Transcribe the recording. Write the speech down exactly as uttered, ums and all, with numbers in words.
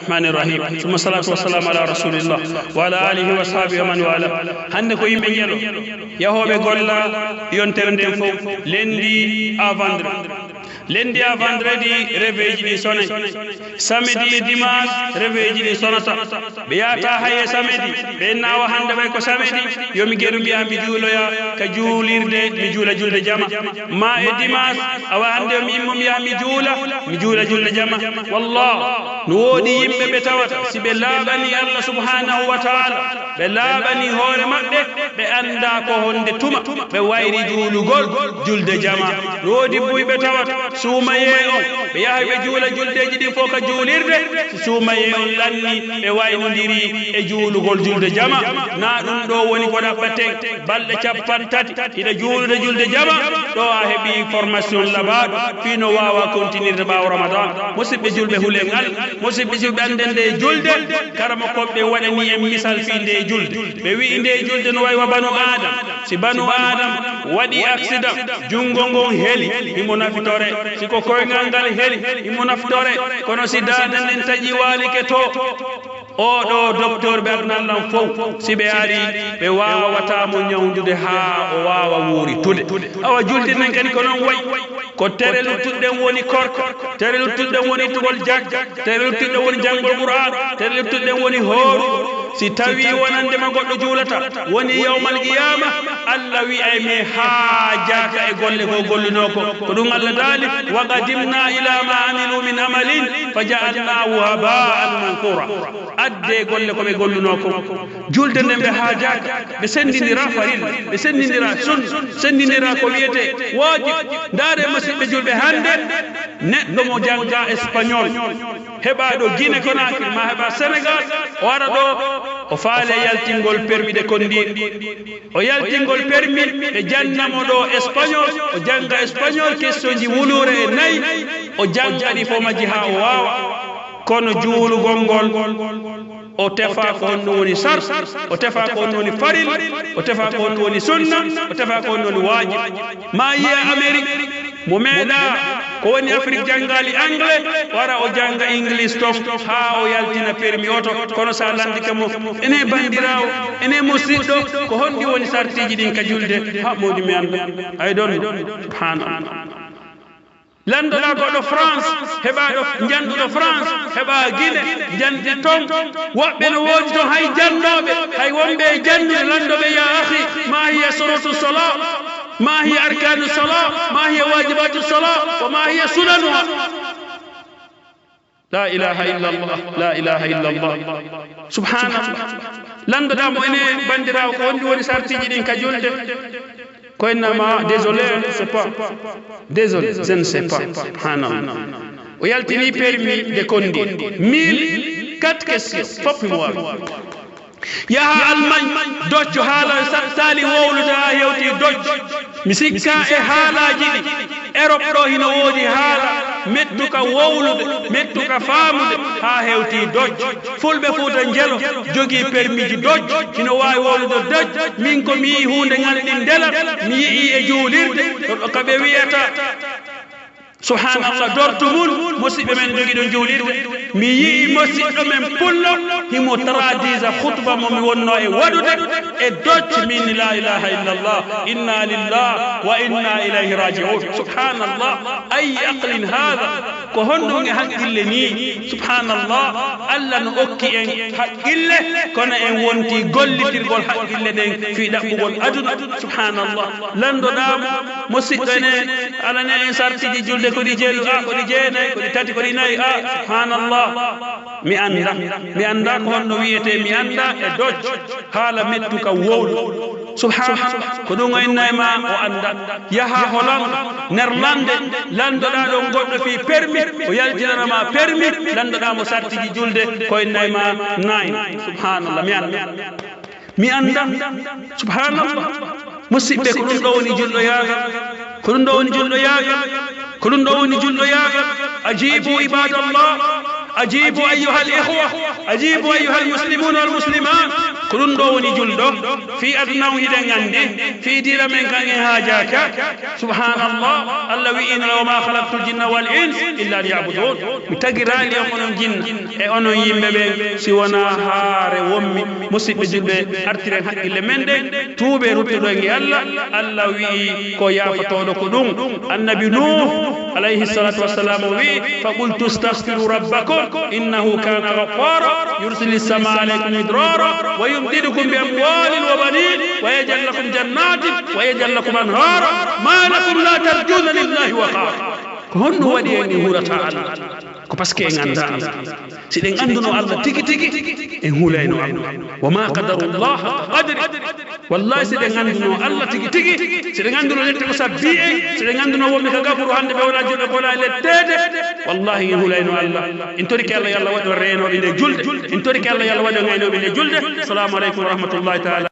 Rahmani Rahim. Summa salatu wa salamu ala Rasulillah wa ala alihi wa sahbihi wa man wala. Hannde ko yimɓe njelo, yahooɓe golla yontere nden fow, lundi à vendredi. Lundi à vendredi, réveil ji ɗin sonay. Samedi e dimanche, réveil ji ɗin sonata. Ɓe yahata hay e samedi, ɓe inna awa hannde ɓay ko samedi, yo mi geru mi yaha mi juuloya ka juulirde, mi juula julde jama. Ma e dimanche, awa hannde yo mi immo mi yaha mi juula, mi juula julde jama. Wallah, no woodi yimɓe ɓe tawata, si ɓe laaɓanii Allah subhanahu wa ta'ala, ɓe laaɓanii hoore maɓɓe, ɓe anndaa ko honde tuma ɓe wayri juulugol julde jama. No woodi buy ɓe tawata suumayee on, ɓe yahay ɓe juula juldeeji ɗin fow ka juulirde, si suumayee on lanni, ɓe waynondiri e juulugol julde jama. Naa ɗum ɗoo woni ko ɗaɓɓaten balɗe cappanɗe tati hiɗa juulude julde jama, ɗoo a heɓii formation labaaɗo fii no waawa kontinirde ɓaawo Ramadan. Musidɓe julɓe, hulen Allah. Musidɓe julɓe, annden nde julde, karamokooɓe ɓen waɗanii en misal fii nde julde. Ɓe wi'i nde julde no way wa banu Aadama. Si banu Aadama waɗii accident, junngo ngon heli, himo nafitore. Si ko koyngal ngal heli, himo nafitore. Kono si daande nden taƴii waalike to, oo ɗoo docteur ɓe aduna lan fow, si ɓe arii, ɓe waawataa mo ñawndude haa o waawa wuuritude. Awa julde nden kadi ko non wayi. Ko tere luttuɗe ɗen woni korka, tere luttuɗe ɗen woni ittugol jakka, tere luttuɗe ɗen woni janngol Qur'aan, tere luttuɗe ɗen woni hooru. Si tawii wonande ma goɗɗo juulata, woni yawmal qiyaama, Allah wi'ay mi haajaaka e golle ko gollunoo ko. Ko ɗum Allah daali, "Wa qadimna ila ma amilu min amalin, fa ja'alnahu haba'an mankura." Addee golle ko ɓe gollunoo ko. Julde nden ɓe haajaaka, ɓe senndindira farilla, ɓe senndindira sunna, senndindira ko wi'etee waajib. Ndaaree, musidɓe julɓe, hannde neɗɗo mo jannga espagnol, heɓaaɗo Guinée Conakry, maa heɓa Sénégal, o ara ɗoo, o faale yaltingol permis de conduire. O yaltingol permis, ɓe janna mo ɗoo espagnol, o jannga espagnol, questionji wuluure e nayi, o jannga ɗi fow majji haa o waawa. Kono juulugol ngol, o tefaa ko honɗum woni sart, o tefaa ko honɗum woni farilla, o tefaa ko honɗum woni sunna, o tefaa ko honɗum woni waajib. Maa yi'a Amérique, mo meeɗaa ko woni Afrik janngaali anglais, o ara o jannga English ton haa o yaltina permis oto. Kono si a lanndike mo, "Enee banndiraawo, enee musiɗɗo, ko honɗi woni sartiiji ɗin ka julde?" "Haa mawɗi mi anndaa." Ay ɗon, subhanallah. Landoɗaa goɗɗo France, heɓaa ɗo, njanɗuɗo France, heɓaa Guinée, njanɗi ton. Woɓɓe no woodi ton hay jannooɓe, hay wonɓe e jannude, landoɓe, "Ya akhi, ma hiya shurutu salah? Ma hiya arkanu salah? Ma hiya wajibatu salah? Wa ma hiya sunanuha?" La ilaha illallah, la ilaha illallah. Subhanallah. Landoɗaa mo, "Enee banndiraawo, ko honɗi woni sartiiji ɗin ka julde?" Ko inna ma, "Désolé, je ne sais pas. Désolé, je ne sais pas." Subhanallah. O yaltini permis de conduire. Mille, quatre questions. Fof himo waawi. Yaha Allemagne, docco haala sa-, sali wowlude haa hewti docco. Mi sikka e haalaaji ɗi. Europe ɗoo hino woodi haala mettuka wowlude, mettuka faamude, haa hewti docco. Fulɓe Fuuta Njelo jogii permiiji docco, hino waawi wowlude docco. Min ko mi yi'i huunde ngal ɗin ndelan, mi yi'i e juulirde, ko ka ɓe wi'ata, subhanallah, Dortmund, musiɓɓe men jogiiɗo juulirde. Mi yi'i musiɗɗo men pullo, himo taradisa khutba mo mi wonnoo e waɗude e docco min, la ilaha illallah, inna lillahi wa inna ilayhi raji'un. Subhanallah, ayyi aqlin hadha? Ko honɗum e haqqille nii? Subhanallah, Allah no okki en haqqille, kono en wonti gollitirgol haqqille ɗen fii ɗaɓɓugol aduna. Subhanallah, landoɗaa mo, musiɗɗo, ene alane en sartiiji julde, ko ɗi jeeɗu, a, ko ɗi jeenayi, ko ɗi tati, ko ɗi nayi, a, subhanallah. Mi annda, mi annda ko honno wi'etee, mi annda e docco haala mettuka wowlu. Subhanallah, ko ɗum o inna e ma o annda. Yaha Hollande, Nerlande, landoɗaa ɗon goɗɗo fii permis, o yaltinana ma permis, landoɗaa mo sartiiji julde, ko inna e ma nine. Subhanallah, mi annda. Mi annda. Subhanallah. Musiɓɓe, ko ɗum ɗoo woni julɗoyaagal. Ko ɗum ɗoo woni julɗoyaagal. Ko ɗum ɗoo woni julɗoyaagal. Ajibu ibadallah. Ajibu ayyuhal ikhwa. Ajibu ayyuhal muslimuna wal muslimat. Ko ɗun ɗoo woni julɗo. Fii aduna on hiɗen anndi, fii diina men kan en haajaaki. Subhaanallah, Allah wi'iino, "وما خلقت الجن والإنس إلا ليعبدون." Mi tagiraali on onon jinna e onon yimɓe ɓen si wonaa haa rewonmi. Musiɓɓe julɓe, artiren haqqille men ɗen, tuuben ruttoɗen e Allah. Allah wi'i ko yaafotooɗo ko ɗun. Annabi Nuuh, alayhi salatu wassalam, o wi'i, "فقلت استغفروا ربكم إنه كان غفارا يرسل السماء عليكم مدرارا ويمددكم بأموال وبنين ويجعل لكم جنات ويجعل لكم أنهارا ما لكم لا ترجون لله وقارا." Ko honɗun waɗi en en hulataa Allah? Ko parce que en anndaa Allah. Si ɗen anndunoo Allah tigi tigi, en hulayno Allah. "وما قدروا الله حق قدره." Wallaahi, si ɗen anndunoo Allah tigi tigi, si ɗen anndunoo nette ko sabbii en, si ɗen anndunoo wonɓe ka gafuru hannde ɓe wonaa julɓe, ko wonaa e letteede, wallaahi en hulayno Allah. En torike Allah yo Allah waɗu en reenooɓe nde julde. En torike Allah yo Allah waɗu en aynooɓe nde julde. Salaamu aleykum wa rahmatullahi taala.